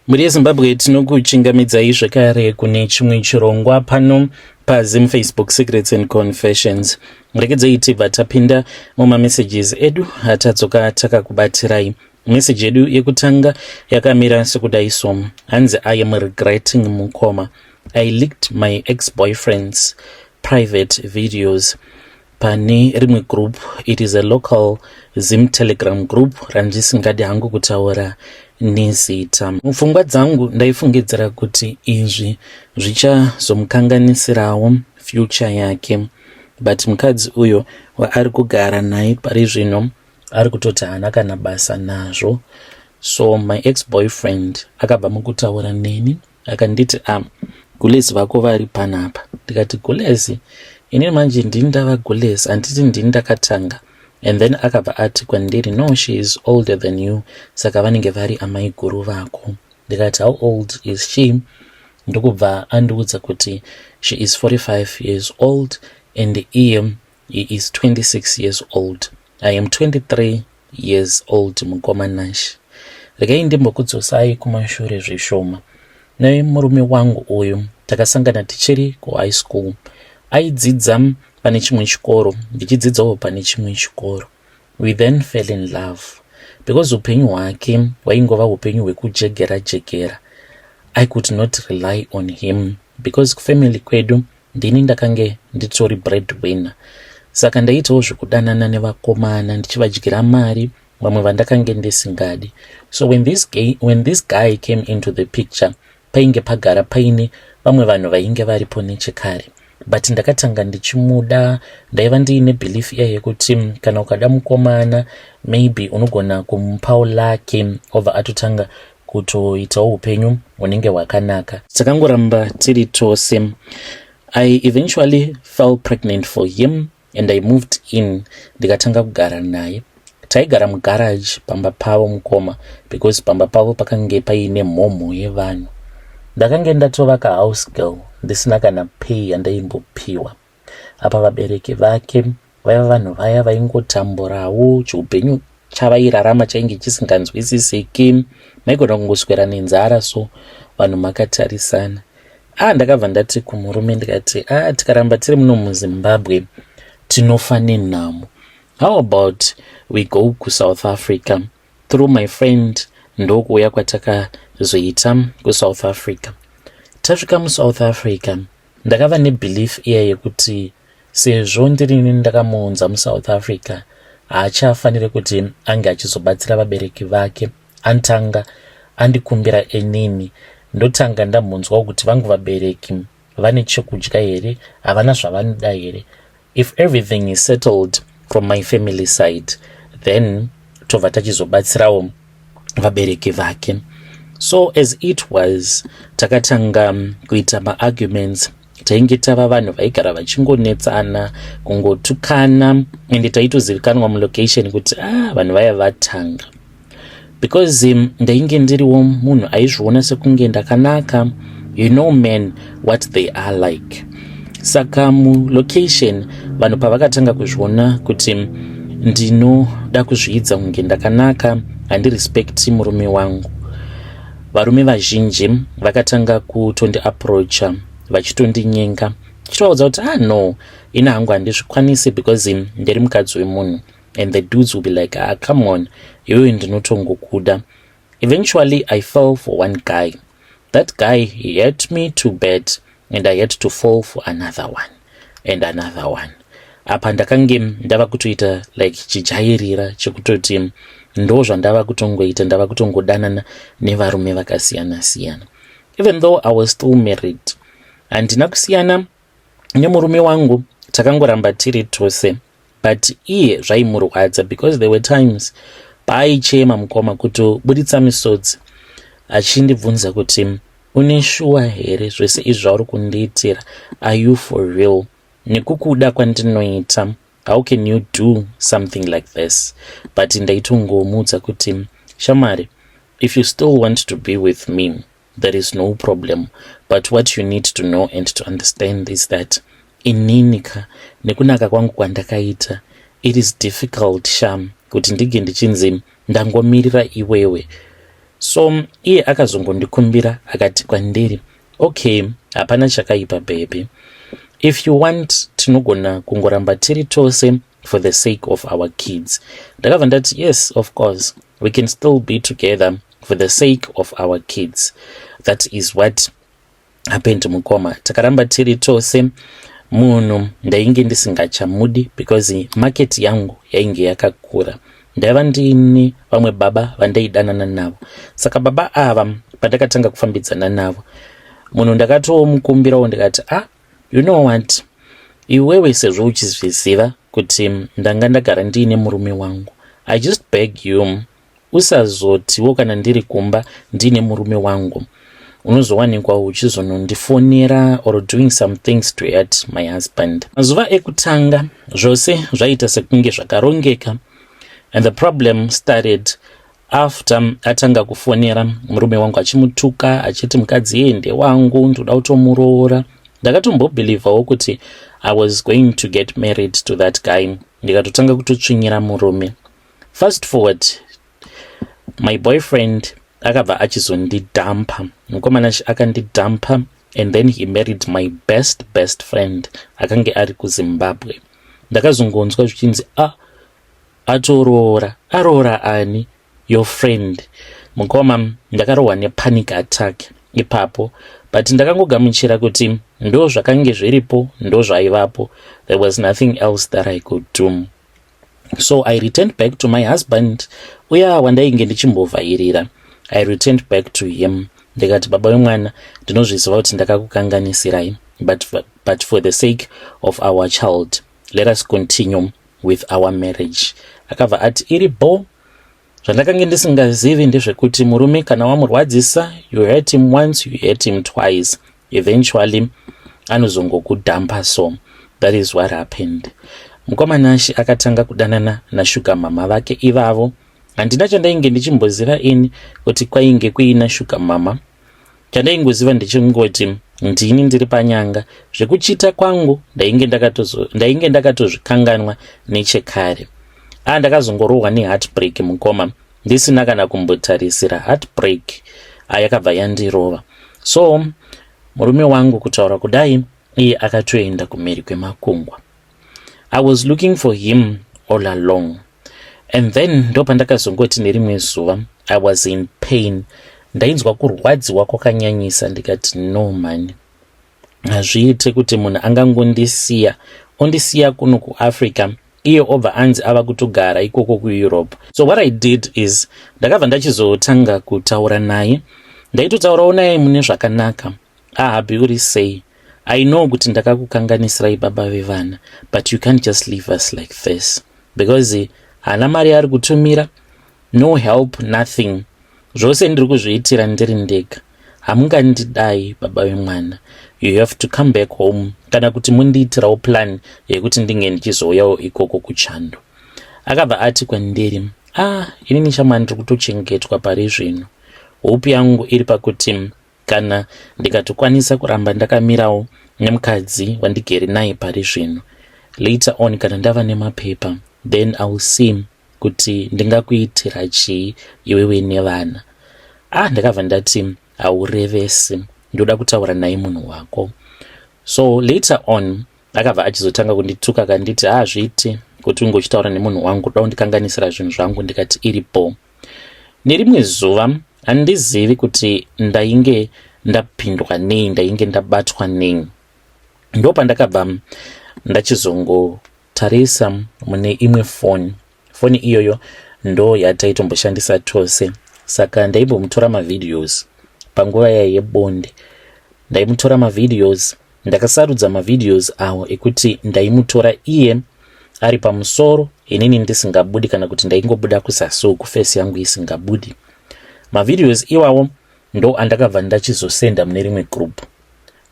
Mhuri yeZimbabwe, tinokuchingamidzai zvekare kune chimwe chirongwa pano paZim Facebook Secrets and Confessions. Regedzei tibva tapinda mumamessages edu atadzoka takakubatirai. Message yedu yekutanga yakamira sekudai so: hanzi, "I am regretting, mukoma. I leaked my ex-boyfriend's private videos pane rimwe group." It is a local Zim Telegram group randisingadi hangu kutaura nezita. Mupfungwa dzangu ndaifungidzira kuti izvi zvichazomukanganisirawo future yake, but mukadzi uyo waari kugara naye pari zvino ari kutoti haana kana basa nazvo. So my ex boyfriend akabva mukutaura neni akanditi, "A gulezi vako vari panapa." Ndikati, "Gulezi? Inini manje ndini ndava gulezi? Handiti ndini ndakatanga?" And then akabva ati kwandiri, "No, she is older than you, saka vanenge vari amai guru vako." Ndikati, "How old is she?" Ndokubva andiudza kuti she is 45 years old and iye he is 26 years old. I am 23 years old. Mukoma Nash, regai ndimbokudzosai kumashure zvishoma. Nemurume wangu uyu takasangana tichiri kuhigh school. Aidzidza pane chimwe chikoro, ndichidzidzawo pane chimwe chikoro. We then fell in love. Because upenyu hwake hwaingova upenyu hwekujegera jegera, I could not rely on him because kufamily kwedu ndini ndakange nditori breadwinner. Saka ndaitawo zvekudanana nevakomana ndichivadyira mari, vamwe vandakange ndisingadi. So when this guy came into the picture, painge pagara paine vamwe vanhu vainge varipo nechekare, but ndakatanga ndichimuda. Ndaiva ndiine belief iya yekuti kana ukada mukomana, maybe unogona kumupawo lake, obva atotanga kutoitawo upenyu hunenge hwakanaka. Takangoramba tiri tose. I eventually fell pregnant for him and I moved in, ndikatanga kugara naye. Taigara mugarage pamba pavo, mukoma, because pamba pavo pakange paine mhomho yevanhu. Ndakange ndatovaka house girl, ndisina kana pay yandaimbopiwa. Apa vabereki vake vaiva vanhu vaya vaingotamburawo. Chiupenyu chavairarama chainge chisinganzwisisiki. Maigona kungoswera nenzara so vanhu makatarisana. A ndakabva ndati kumurume, ndikati, "A tikaramba tiri muno muZimbabwe tinofa nenhamo. How about we go kuSouth Africa?" Through my friend ndokuuya kwatakazoita kuSouth Africa. Tasvika muSouth Africa, ndakava nebelief iya yekuti sezvo ndirini ndakamuunza muSouth Africa, haachafaniri kuti ange achizobatsira vabereki vake. Antanga andikumbira enini, ndotanga ndambonzwawo kuti vangu vabereki vane chekudya here, havana zvavanoda here. If everything is settled from my family side, then tobva tachizobatsirawo vabereki vake. So as it was, takatanga kuita maarguments. Tainge tava vanhu vaigara vachingonetsana, kungotukana, ende taitozivikanwa mulocation kuti, ah, vanhu vaya vatanga. Because ndainge ndiriwo munhu aizviona sekunge ndakanaka. You know men, what they are like. Saka mulocation vanhu pavakatanga kuzviona kuti ndinoda kuzviidza kunge ndakanaka, handirespekti murume wangu, varume vazhinji vakatanga kutondiapproacha vachitondinyenga, chitovaudza kuti, "Ah, no, ini hangu handizvikwanisi because ndiri mukadzi wemunhu." And the dudes will be like, "Ah, come on, iwewe ndinotongokuda." Eventually I fell for one guy. That guy, he hurt me too bad and I had to fall for another one and another one. Apa ndakange ndava kutoita like chijairira chekutoti ndo zvandava kutongoita, ndava kutongodanana nevarume vakasiyana siyana, even though I was still married. Handina kusiyana nemurume wangu, takangoramba tiri tose, but iye zvaimurwadza because there were times paaichema, mukoma, kutobuditsa misodzi achindibvunza kuti, "Une shuwa here zvese izvi zvauri kundiitira? Are you for real? Nekukuda kwandinoita, how can you do something like this?" But ndaitongomuudza kuti, "Shamwari, if you still want to be with me, there is no problem, but what you need to know and to understand is that inini ka, nekunaka kwangu kwandakaita, it is difficult, sham, kuti ndige ndichinzi ndangomirira iwewe." So iye akazongondikumbira akati kwandiri, "Okay, hapana chakaipa, baby. If you want, tinogona kungoramba tiri tose for the sake of our kids." Ndakabva ndati, "Yes, of course, we can still be together for the sake of our kids." That is what happened, mukoma. Takaramba tiri tose. Munhu ndainge ndisingachamudi because market yangu yainge yakakura. Ndaiva ndini vamwe baba vandaidanana navo. Saka baba ava, pandakatanga kufambidzana navo, munhu ndakatomukumbirawo ndikati, "Ah, you know what, iwewe sezvo uchizviziva kuti ndanga ndagara ndiine murume wangu, I just beg you, usazotiwo kana ndiri kumba ndiine murume wangu unozowanikwa uchizonondifonera or doing some things to hurt my husband." Mazuva ekutanga zvose zvaita sekunge zvakarongeka, and the problem started after atanga kufonera murume wangu achimutuka, achiti mukadzi iye ndewangu, ndoda kutomuroora. Ndakatombobhilivhawo kuti I was going to get married to that guy. Ndikatotanga kutotsvinyira murume. Fast forward, my boyfriend akabva achizondidhampa. Mukomana akandidhampa and then he married my best best friend akange ari kuZimbabwe. Ndakazongonzwa zvichinzi, "A ah, atoroora." "Aroora ani?" "Your friend." Mukoma, ndakarohwa nepanic attack ipapo, but ndakangogamuchira kuti ndo zvakange zviripo, ndo zvaivapo. There was nothing else that I could do. So I returned back to my husband uya wandainge ndichimbovhairira. I returned back to him ndikati, "Baba wemwana, ndinozviziva kuti ndakakukanganisirai, but for the sake of our child, let us continue with our marriage." Akabva ati iri bo. Zvandakange ndisingazivi ndezvekuti murume kana wamurwadzisa, you hurt him once, you hurt him twice, eventually anozongokudhampa. So that is what happened. Mukomanashi akatanga kudanana nashuga mama vake ivavo. Handina chandainge ndichimboziva ini kuti kwainge kuina shuga mama. Chandaingoziva ndichingoti ndini ndiri panyanga. Zvekuchita kwangu ndainge ndakatozvikanganwa nechekare. A, ndakazongorohwa neheartbreak, mukoma, ndisina kana kumbotarisira. Heartbreak ayakabva yandirova. So murume wangu, kutaura kudai, iye akatoenda kumhiri kwemakungwa. I was looking for him all along, and then ndopandakazongoti nerimwe zuva, I was in pain, ndainzwa kurwadziwa kwakanyanyisa. Ndikati, "No man, hazviite kuti munhu angangondisiya, ondisiya kuno kuAfrica, iye obva anzi ava kutogara ikoko kuEurope." So what I did is ndakabva ndachizotanga kutaura naye. Ndaitotaurawo naye mune zvakanaka. "Ah, hubby, uri sei? I know kuti ndakakukanganisirai, baba vevana, but you can't just leave us like this," because haana mari ari kutumira, no help, nothing. Zvose ndiri kuzviitira ndiri ndega. "Hamungandidai, baba vemwana. You have to come back home, kana kuti mundiitirawo plan yekuti ndinge ndichizouyawo ikoko kuchando." Akabva ati kwandiri, "Ah, inini chama ndiri kutochengetwa pari zvino. Hope yangu iri pakuti kana ndikatokwanisa kuramba ndakamirawo nemukadzi wandigere naye pari zvino, later on kana ndava nemapepa, then I will see kuti ndingakuitira chii iwewe nevana." Ah, ndakabva ndati, "Haurevesi, ndoda kutaura naye munhu wako." So later on akabva achizotanga kundituka, akanditi, "Hazviiti kuti unge uchitaura nemunhu wangu, da kundikanganisira zvinhu zvangu." Ndikati iripo. Nerimwe zuva, handizivi kuti ndainge ndapindwa nei, ndainge ndabatwa nei, ndopandakabva ndachizongotarisa mune imwe foni. Foni iyoyo ndo yataitomboshandisa tose. Saka ndaimbomutora mavideos panguva yai yebonde. Ndaimutora mavideos. Ndakasarudza mavideos awo ekuti ndaimutora iye ari pamusoro, inini ndisingabudi, kana kuti ndaingobuda kuzasi uku, face yangu isingabudi. Mavideos iwawo ndo andakabva ndachizosenda mune rimwe group.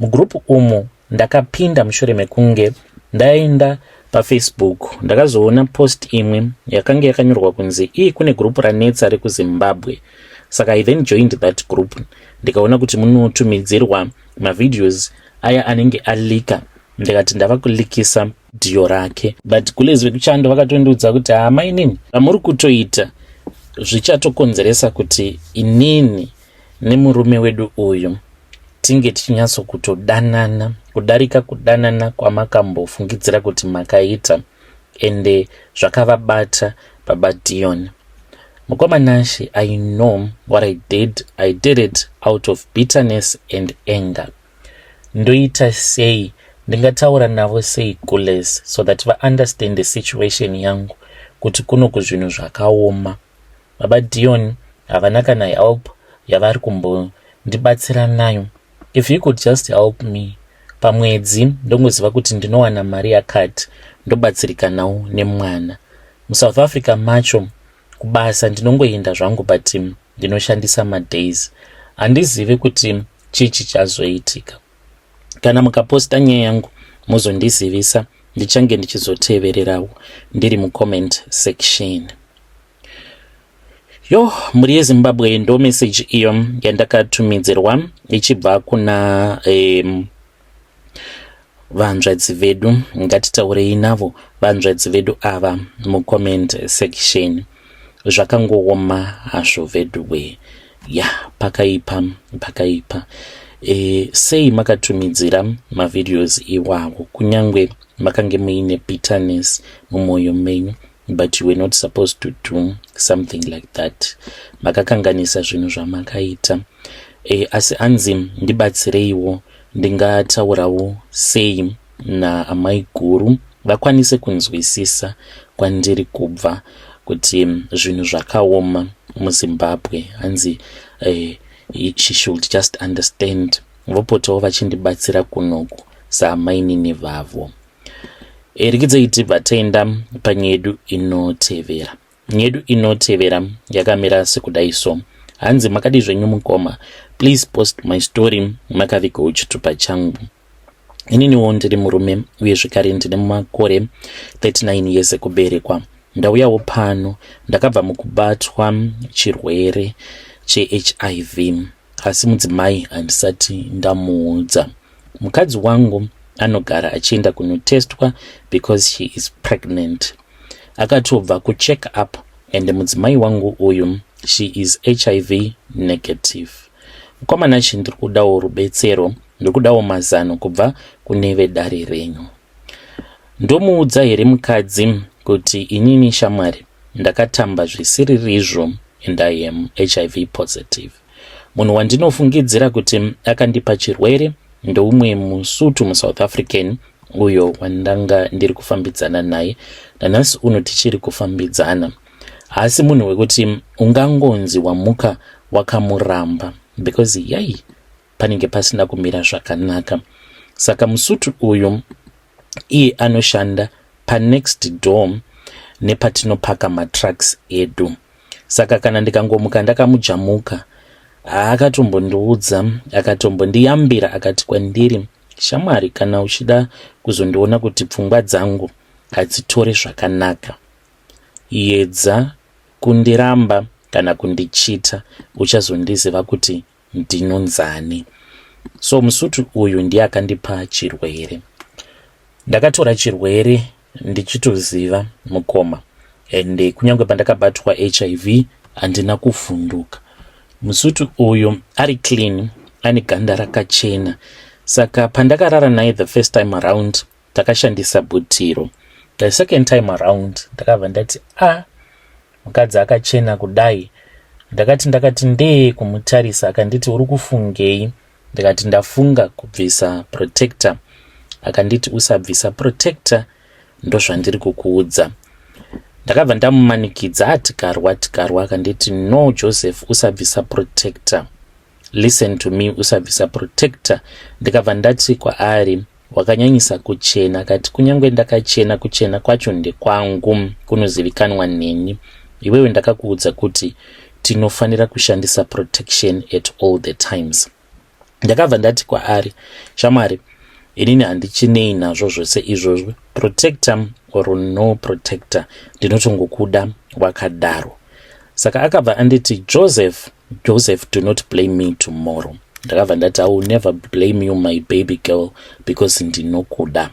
Mugroup umu ndakapinda mushure mekunge ndaenda paFacebook. Ndakazoona post imwe yakanga yakanyorwa kunzi ii kune group ranetsa rekuZimbabwe. Saka I then joined that group. Ndikaona kuti munotumidzirwa mavideos aya anenge alika. Ndikati ndava kulikisa dhiyo rake, but gulezi vekuchando vakatondiudza kuti, "Hama, inini zvamuri kutoita Zvichatokonzeresa kuti inini nemurume wedu uyu tinge tichinyatsokutodanana kudarika kudanana kwamakambofungidzira kuti makaita. Ende zvakavabata baba Dion. Mukoma Nashe, I know what I did. I did it out of bitterness and anger. Ndoita sei? Ndingataura navo sei gules so that vaunderstand the situation yangu kuti kuno kuzvinhu zvakaoma. Baba Dion havana kana help yavari kumbondibatsira nayo. If you could just help me pamwedzi, ndongoziva kuti ndinowana mari yakati, ndobatsirikanawo nemwana. MuSouth Africa macho kubasa ndinongoenda zvangu, but ndinoshandisa madays. Handizivi kuti chii chichazoitika. Kana mukaposta nyaya yangu muzondizivisa, ndichange ndichizotevererawo ndiri mucomment section. Yo, mhuri yeZimbabwe, ndo message iyo yandakatumidzirwa ichibva kuna vanzvadzi vedu. Ngatitaurei navo vanzvadzi vedu ava mucomment section. Zvakangooma hazvo veduwe. Ya, pakaipa, pakaipa. Sei makatumidzira mavideos iwawo kunyange makange muine bitterness mumwoyo menyu? But you were not supposed to do something like that. Makakanganisa zvinhu zvamakaita. Asi anzi ndibatsireiwo, ndingataurawo sei naamai guru vakwanise kunzwisisa kwandiri kubva kuti zvinhu zvakaoma muZimbabwe? Hanzi she should just understand, vopotawo vachindibatsira kunoku saamainini vavo. Rekidzai tibva taenda panyaya yedu inotevera. Nyaya yedu inotevera yakamira sekudai so. Hanzi, "Makadi zvenyu mukoma? Please post my story, makavigawo chitupa changu. Ininiwo ndiri murume uye zvekare ndine makore 39 years ekuberekwa. Ndauyawo pano, ndakabva mukubatwa chirwere cheHIV, asi mudzimai handisati ndamuudza. Mukadzi wangu anogara achienda kunotestwa because she is pregnant. Akatobva kucheck up and mudzimai wangu uyu, she is HIV negative. Mukoma Nashe, ndiri kudawo rubetsero, ndiri kudawo mazano kubva kune vedare renyu. Ndomuudza here mukadzi kuti inini shamwari ndakatamba zvisiririzvo and I am HIV positive? Munhu wandinofungidzira kuti akandipa chirwere ndoumwe musutu muSouth African uyo wandanga ndiri kufambidzana naye. Nanhasi uno tichiri kufambidzana. Haasi munhu wekuti ungangonzi wamuka wakamuramba because yai panenge pasina kumira zvakanaka. Saka musutu uyu iye anoshanda panext door nepatinopaka matrucks edu. Saka kana ndikangomuka ndakamujamuka, akatombondiudza, akatombondiyambira, akati kwandiri, 'Shamwari, kana uchida kuzondiona kuti pfungwa dzangu hadzitore zvakanaka, yedza kundiramba kana kundichita, uchazondiziva kuti ndinonzani.' So musutu uyu ndiye akandipa chirwere. Ndakatora chirwere ndichitoziva, mukoma, ende kunyange pandakabatwa HIV handina kuvhunduka. Musutu uyu ari clean, ane ganda rakachena. Saka pandakarara naye the first time around, takashandisa butiro. The second time around ndakabva ndati, 'A, ah, mukadzi akachena kudai.' Ndakati ndee kumutarisa. Akanditi, 'Uri kufungei?' Ndikati, 'Ndafunga kubvisa protector.' Akanditi, 'Usabvisa protector, ndozvandiri kukuudza.' Ndakabva ndamumanikidza, tikarwa, tikarwa. Akanditi, 'No, Joseph, usabvisa protector. Listen to me, usabvisa protector.' Ndikabva ndati kwaari, 'Wakanyanyisa kuchena.' Akati, 'Kunyange ndakachena, kuchena kwacho ndekwangu, kunozivikanwa neni. Iwewe ndakakuudza kuti tinofanira kushandisa protection at all the times.' Ndakabva ndati kwaari, 'Shamwari, inini handichinei nazvo zvose izvozvo. Protector or no protector, ndinotongokuda wakadaro.' Saka akabva anditi, 'Joseph, Joseph, do not blame me tomorrow.' Ndakabva ndati, 'I will never blame you, my baby girl, because ndinokuda.'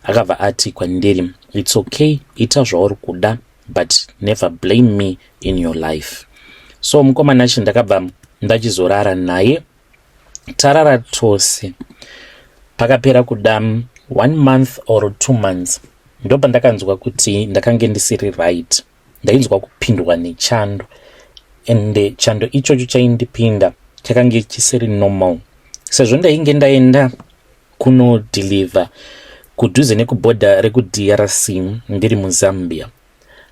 Akabva ati kwandiri, 'It's okay, ita zvauri kuda. But never blame me in your life. So mukoma Nashe, ndakabva ndachizorara naye. Tarara tose, pakapera kuda one month or 2 months, ndopandakanzwa kuti ndakange ndisiri right. Ndainzwa kupindwa nechando, ende chando ichocho chaindipinda chakange chisiri normal, sezvo ndainge ndaenda kunodeliver kudhuze nekubhodha rekuDRC ndiri muZambia.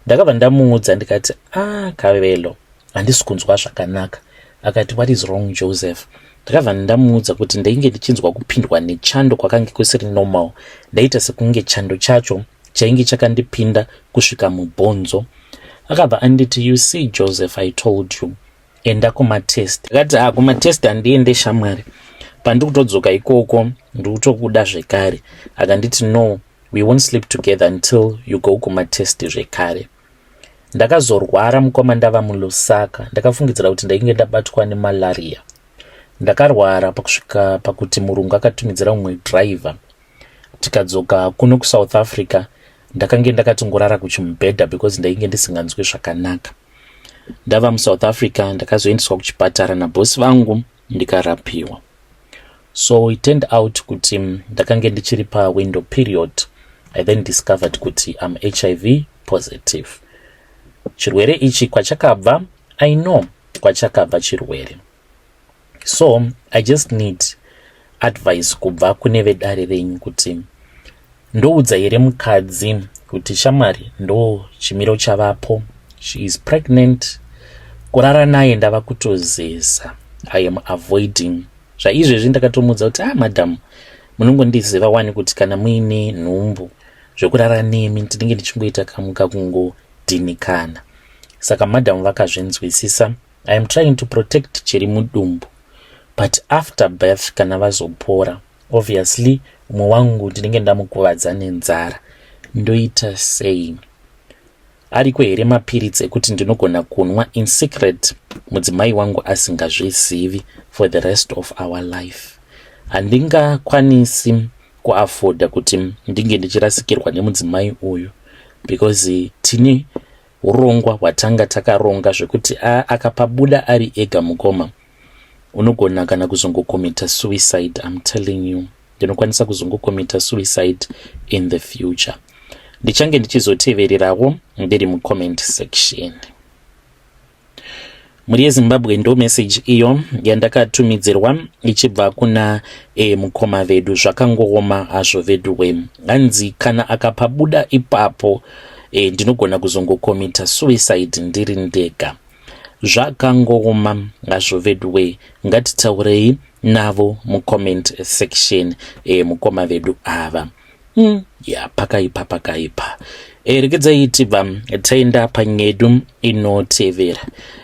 Ndakabva ndamuudza ndikati, "A ah, Kavelo, handisi kunzwa zvakanaka." Akati, "What is wrong, Joseph?" Ndakabva ndamuudza kuti ndainge ndichinzwa kupindwa nechando kwakange kusiri normal. Ndaita sekunge chando chacho chainge chakandipinda kusvika mubhonzo. Akabva anditi, "You see, Joseph, I told you, enda kumatest." Akati, "A ah, kumatest handiende shamwari. Pandiri kutodzoka ikoko ndiri kutokuda zvekare." Akanditi, "No, we won't sleep together until you go kumatest zvekare." Ndakazorwara, mukoma, ndava muLusaka. Ndakafungidzira kuti ndainge ndabatwa nemalaria. Ndakarwara pakusvika pakuti murungu akatumidzira mumwe driver, tikadzoka kuno kuSouth Africa. Ndakange ndakatongorara kuchimubhedha because ndainge ndisinganzwi zvakanaka. Ndava muSouth Africa, ndakazoendeswa kuchipatara nabhosi vangu, ndikarapiwa. So it turned out kuti ndakange ndichiri pawindow period. I then discovered kuti am HIV positive. Chirwere ichi kwachakabva, I know kwachakabva chirwere. So I just need advice kubva kune vedare renyu kuti ndoudza here mukadzi kuti, "Shamwari, ndo chimiro chavapo, she is pregnant. Kurara naye ndava kutozeza. I am avoiding zvaizvezvi." Ndakatomudza kuti, "Ah, madam, munongondiziva wani kuti kana muine nhumbu, zvekurara nemi ndinenge ndichingoita kamuka kungodhinikana." Saka madam vakazvinzwisisa. I am trying to protect chiri mudumbu, but after birth, kana vazopora, obviously umwe wangu ndinenge ndamukuvadza nenzara. Ndoita sei? Ariko here mapiritsi ekuti ndinogona kunwa in secret, mudzimai wangu asingazvizivi, for the rest of our life? Handingakwanisi kuafforda kuti ndinge ndichirasikirwa nemudzimai uyu, because tine urongwa hwatanga takaronga zvekuti akapabuda ari ega, mukoma, unogona kana kuzongocommita suicide. I'm telling you, ndinokwanisa kuzongocommita suicide in the future. Ndichange ndichizotevererawo ndiri mucomment section. Mhuri yeZimbabwe, ndo message iyo yandakatumidzirwa ichibva kuna mukoma vedu. Zvakangooma hazvo vedu we. Hanzi kana akapabuda ipapo, ndinogona kuzongocommita suicide ndiri ndega. Zvakangooma hazvo vedu we. Ngatitaurei navo mucomment section, mukoma vedu ava. Ya, pakaipa, pakaipa. Regedzai tibva taenda panyedu inotevera.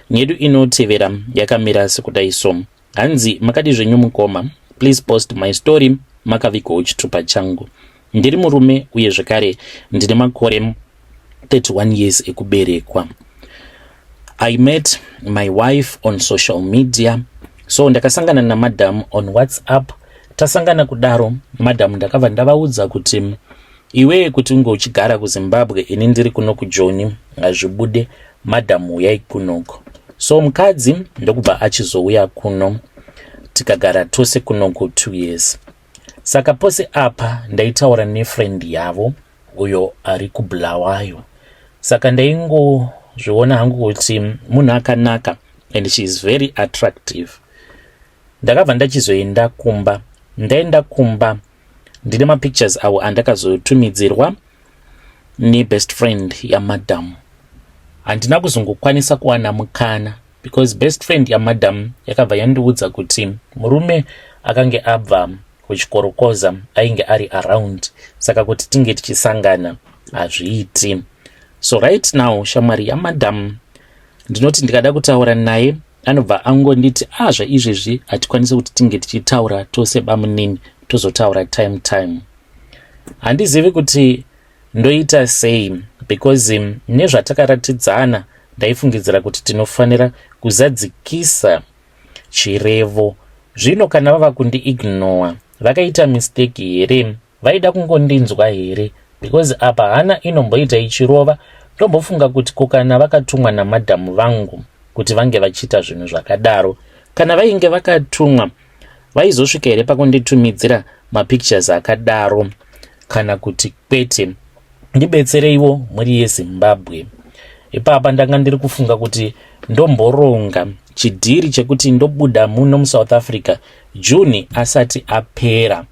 Nyedu inotevera yakamira sekudai so. Hanzi, "Makadi zvenyu mukoma? Please post my story. Makavigwawo chitupa changu. Ndiri murume uye zvekare ndine makore 31 years ekuberekwa. I met my wife on social media. So ndakasangana namadam on WhatsApp. Tasangana kudaro, madam ndakabva ndavaudza kuti, iwe kuti unge uchigara kuZimbabwe, ini ndiri kuno kuJoni, hazvibude. Madam, uyai kunoko." So mukadzi ndokubva achizouya kuno, tikagara tose kunoku 2 years. Saka pose apa ndaitaura nefriend yavo uyo ari kuBulawayo. Saka ndaingozviona hangu kuti munhu akanaka and she is very attractive. Ndakabva ndachizoenda kumba. Ndaenda kumba, ndine mapictures avo andakazotumidzirwa nebest friend yamadam. Handina kuzongokwanisa kuwana mukana because best friend yamadam yakabva yandiudza kuti murume akange abva kuchikorokoza ainge ari around, saka kuti tinge tichisangana hazviiti. So right now, shamwari yamadam, ndinoti ndikada kutaura naye, anobva angonditi, "A ah, zvaizvezvi hatikwanisi kuti tinge tichitaura tose bamunini, tozotaura time time." Handizivi kuti ndoita sei, because nezvatakaratidzana ndaifungidzira kuti tinofanira kuzadzikisa chirevo. Zvino kana vava kundiignora, vakaita mistake here? Vaida kungondinzwa here? Because apa hana inomboita ichirova. Ndombofunga kuti ko kana vakatumwa namadhamu vangu kuti vange vachiita zvinhu zvakadaro, kana vainge vakatumwa vaizosvika here pakunditumidzira mapictures akadaro kana kuti kwete? Ndibetsereiwo mhuri yeZimbabwe. Ipapa ndanga ndiri kufunga kuti ndomboronga chidhiri chekuti ndobuda muno muSouth Africa June asati apera,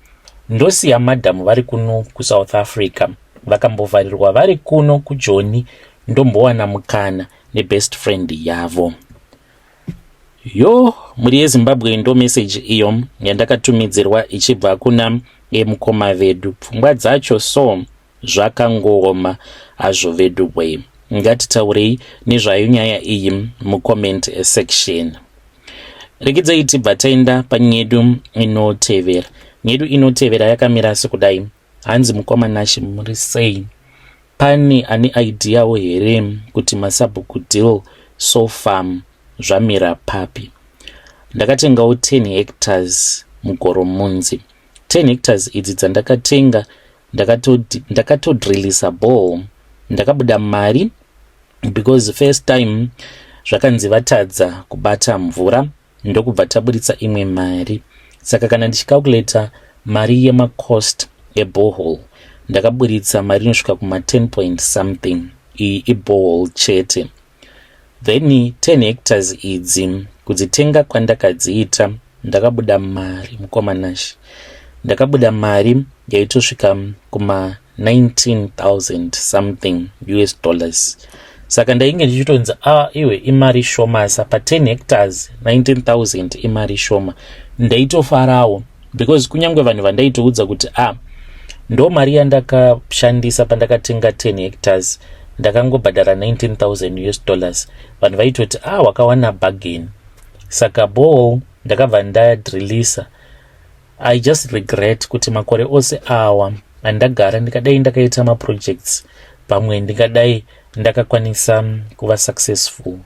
ndosiya madhamu vari kuno kuSouth Africa vakambovharirwa vari kuno kuJoni, ndombowana mukana nebest friend yavo. Yo, mhuri yeZimbabwe, ndo meseji iyo yandakatumidzirwa ichibva kuna mukoma vedu. Pfungwa dzacho so zvakangooma hazvo vedu we. Ngatitaurei nezvayo nyaya iyi mucomment section. Regedzai tibva taenda panyedu inotevera. Nyedu inotevera yakamira sekudai. Hanzi, "Mukoma Nashe, muri sei? Pane ane ideawo here kuti masabhuku deal so far zvamira papi? Ndakatengawo 10 hectares muGoromunzi. 10 hectares idzi dzandakatenga, ndakatodrillisa borehole. Ndakabuda mari because first time zvakanzi vatadza kubata mvura, ndokubva taburitsa imwe mari. Saka kana ndichicalculata mari yemacost eborehole, ndakaburitsa mari inosvika kuma10 point something. Iyi iborehole chete. Then 10 hectares idzi, kudzitenga kwandakadziita, ndakabuda mari, mukoma Nashe, ndakabuda mari yaitosvika kuma 19,000 something US dollars. Saka ndainge ndichitonzi, 'A ah, iwe, imari shomasa pa10 hectares, 19,000 imari shoma.' Ndaitofarawo because kunyange vanhu vandaitoudza kuti, 'A ah, ndo mari yandakashandisa pandakatenga 10 hectares, ndakangobhadhara 19,000 US dollars,' vanhu vaitoti, 'A ah, wakawana bargain.' Saka borehole ndakabva ndadrillisa. I just regret kuti makore ose awa andagara, ndikadai ndakaita maprojects pamwe ndingadai ndakakwanisa kuva successful.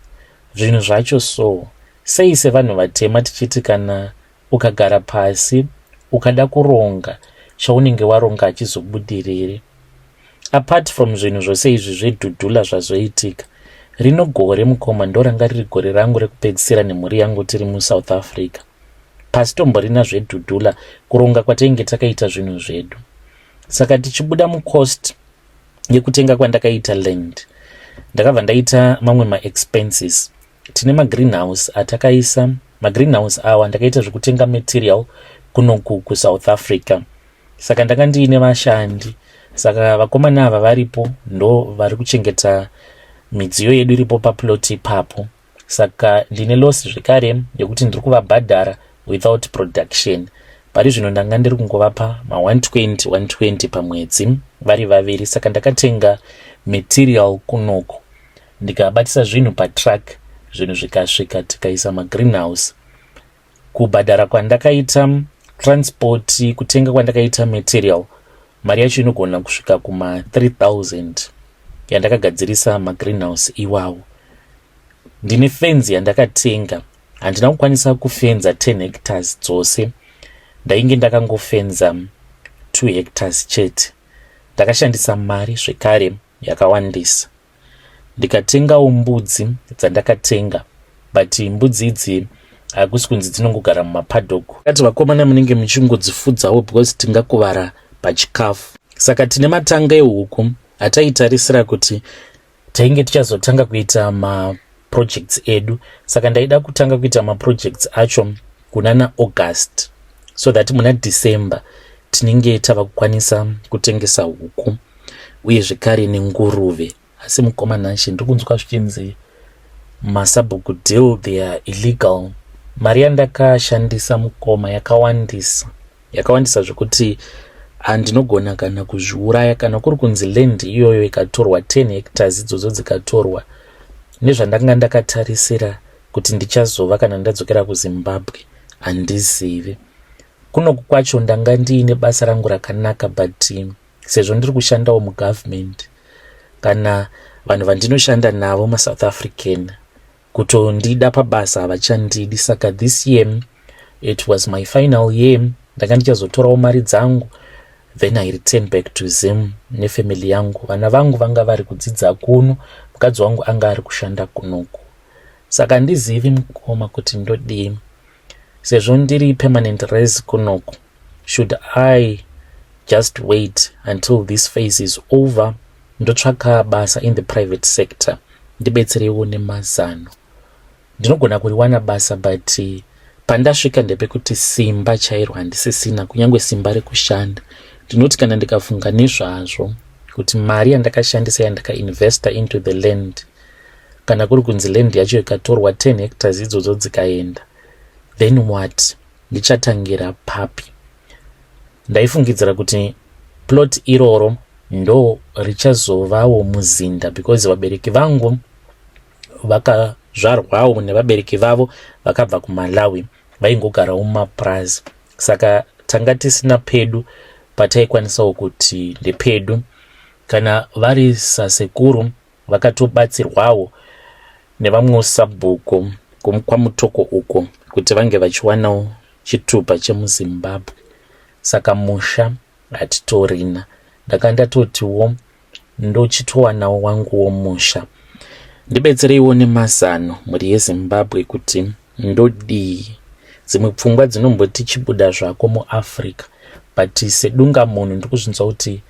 Zvinhu zvacho so, sei sevanhu vatema tichiti kana ukagara pasi ukada kuronga, chaunenge waronga hachizobudiriri? Apart from zvinhu zvose izvi zveDudula zvazoitika, rino gore, mukoma, ndoranga riri gore rangu rekupedzisira nemhuri yangu tiri muSouth Africa. Pasi tomborina zveDudula, kuronga kwatainge takaita zvinhu zvedu. Saka tichibuda mucost yekutenga kwandakaita land, ndakabva ndaita mamwe maexpenses. Tine magreenhouse atakaisa. Magreenhouse awa ndakaita zvekutenga material kunoku kuSouth Africa. Saka ndanga ndiine vashandi, saka vakomana ava varipo ndo vari kuchengeta midziyo yedu iripo paplot ipapo. Saka ndine loss zvekare yekuti ndiri kuvabhadhara without production. Pari zvino ndanga ndiri kungovapa ma120 120 pamwedzi vari vaviri. Saka ndakatenga material kunoku, ndikabatisa zvinhu patruck, zvinhu zvikasvika, tikaisa magreenhouse. Kubhadhara kwandakaita transport, kutenga kwandakaita material, mari yacho inogona kusvika kuma3000 yandakagadzirisa magreenhouse iwawo. Ndine fenzi yandakatenga. Handina kukwanisa kufenza 10 hectares dzose, ndainge ndakangofenza 2 hectares chete. Ndakashandisa mari zvekare yakawandisa. Ndikatengawo mbudzi dzandakatenga, but mbudzi idzi hakusi kunzi dzinongogara mumapaddock kati vakomana munenge muchingodzifudzawo because tingakuvara pachikafu. Saka tine matanga ehuku ataitarisira kuti tainge tichazotanga kuita maprojects edu. Saka ndaida kutanga kuita maprojects acho kuna naAugust so that muna December tinenge tava kukwanisa kutengesa huku uye zvekare nenguruve. Asi mukoma Nashe, ndiri kunzwa zvichinzi masabhuku deal, they are illegal. Mari yandakashandisa, mukoma, yakawandisa, yakawandisa zvekuti handinogona kana kuzviuraya. Kana kuri kunzi land iyoyo ikatorwa, 10 hectares idzodzo dzikatorwa, nezvandanga ndakatarisira kuti ndichazova kana ndadzokera kuZimbabwe, handizivi. Kunoku kwacho ndanga ndiine basa rangu rakanaka, but sezvo ndiri kushandawo mugovernment, kana vanhu vandinoshanda navo maSouth African kutondida pabasa havachandidi. Saka this year it was my final year. Ndanga ndichazotorawo mari dzangu. Then I return back to Zim nefamily yangu. Vana vangu vanga vari kudzidza kuno, mukadzi wangu anga ari kushanda kunoku. Saka handizivi, mukoma, kuti ndodii sezvo ndiri permanent res kunoku. Should I just wait until this phase is over, ndotsvaka basa in the private sector? Ndibetsereiwo nemazano. Ndinogona kuriwana basa, but pandasvika ndepekuti simba chairo handisisina, kunyange simba rekushanda. Ndinoti kana ndikafunga nezvazvo kuti mari yandakashandisa, yandakainvesta into the land, kana kuri kunzi land yacho ikatorwa, 10 hectares idzodzo dzikaenda, then what? Ndichatangira papi? Ndaifungidzira kuti plot iroro ndo richazovawo muzinda because vabereki vangu vakazvarwawo nevabereki vavo vakabva kuMalawi, vaingogarawo mumapurazi. Saka tanga tisina pedu pataikwanisawo kuti ndepedu. Kana vari sasekuru, vakatobatsirwawo nevamwewo sabhuku kwaMutoko uko kuti vange vachiwanawo chitupa chemuZimbabwe. Saka musha hatitorina. Ndanga ndatotiwo ndochitowanawo wanguwo musha. Ndibetsereiwo nemazano, mhuri yeZimbabwe, kuti ndodii. Dzimwe pfungwa dzinomboti chibuda zvako muAfrica, but sedunga munhu ndiri kuzvinzwa kuti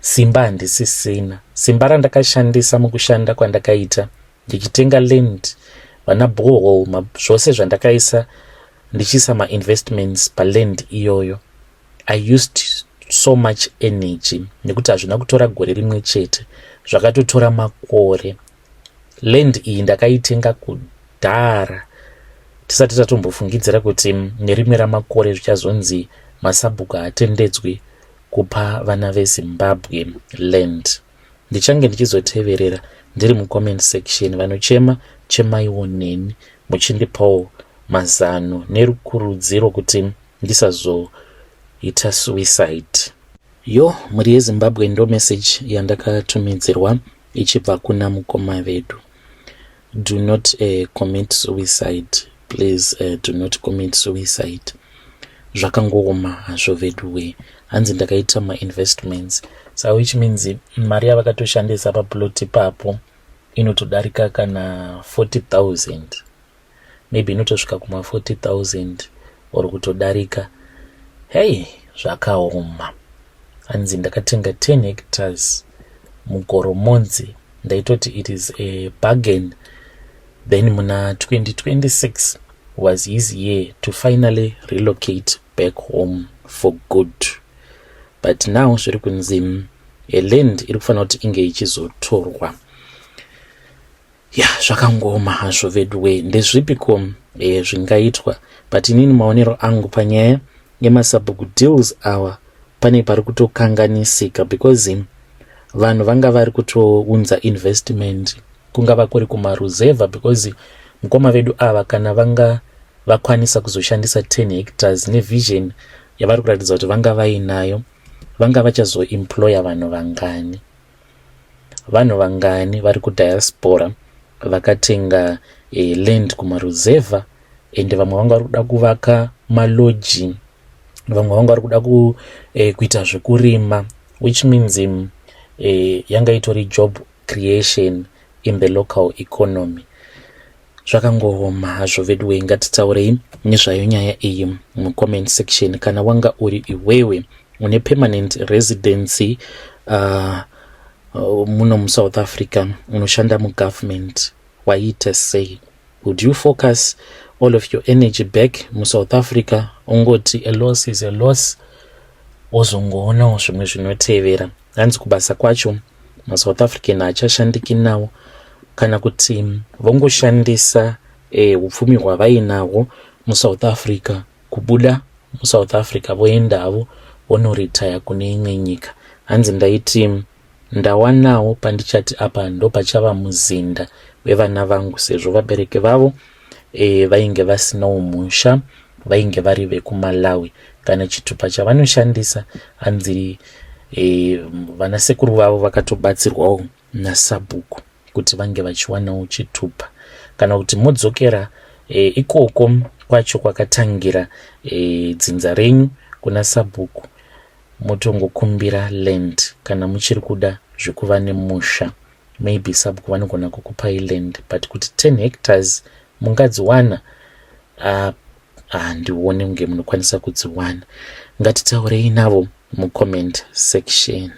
simba handisisina. Simba randakashandisa mukushanda kwandakaita ndichitenga land, vana borehole, zvose zvandakaisa, ndichiisa mainvestments paland iyoyo, I used so much energy nekuti hazvina kutora gore rimwe chete, zvakatotora makore. Land iyi ndakaitenga kudhara tisati tatombofungidzira kuti nerimwe ramakore zvichazonzi masabhuku haatendedzwi kupa vana veZimbabwe land. Ndichange ndichizoteverera ndiri mucomment section. Vanochema, chemaiwo neni muchindipawo mazano nerukurudziro kuti ndisazoita suicide. Yo, mhuri yeZimbabwe, ndo message yandakatumidzirwa ichibva kuna mukoma vedu. Do not commit suicide, please. Do not commit suicide. Zvakangooma hazvo vedu we. Hanzi ndakaita mainvestments, so which means mari yavakatoshandisa paplot ipapo inotodarika kana 40 000, maybe inotosvika kuma 40 000 or kutodarika. Hei, zvakaoma. Hanzi ndakatenga 10 hectares muGoromonzi, ndaitoti it is a bargain. Then muna 2026 was his year to finally relocate back home for good, but now zviri kunzi land iri kufanira kuti inge ichizotorwa. Ya, zvakangoma hazvo veduwe. Ndezvipiko zvingaitwa? But inini maonero angu panyaya yemasabhuku deals awa, pane pari kutokanganisika because vanhu vanga vari kutounza investment, kungava kuri kumaruzevha, because mukoma vedu ava kana vanga vakwanisa kuzoshandisa 10 hectares nevision yavari kuratidza kuti vanga vainayo, vanga vachazoemploya vanhu vangani? Vanhu vangani vari kudiaspora vakatenga land kumaruzevha? Ende vamwe vanga vari kuda kuvaka malodge, vamwe vanga vari kuda kuita zvekurima, which means yanga itori job creation in the local economy. Zvakangooma hazvo veduwe. Ngatitaurei nezvayo nyaya iyi mucomment section. Kana wanga uri iwewe une permanent residency muno muSouth Africa, unoshanda mugovernment, waiita sei? Would you focus all of your energy back muSouth Africa, ungoti a loss is a loss, wozongoonawo zvimwe zvinotevera? Hanzi kubasa kwacho maSouth African haachashandiki nawo, kana kuti vongoshandisa upfumi hwavainahwo muSouth Africa kubuda muSouth Africa, voendavo vonoritaya kune imwe nyika? Hanzi ndaiti ndawanawo pandichati apa ndo pachava muzinda wevana vangu, sezvo vabereki vavo vainge vasinawo musha, vainge vari vekuMalawi. Kana chitupa chavanoshandisa, hanzi vanasekuru vavo vakatobatsirwawo nasabhuku kuti vange vachiwanawo chitupa. Kana kuti modzokera ikoko kwacho kwakatangira dzinza renyu kuna sabhuku. Motongokumbira land kana muchiri kuda zvekuva nemusha. Maybe sabhuku vanogona kukupai land, but kuti 10 hectares mungadziwana, handioni kunge munokwanisa kudziwana. Ngatitaurei navo mucomment section.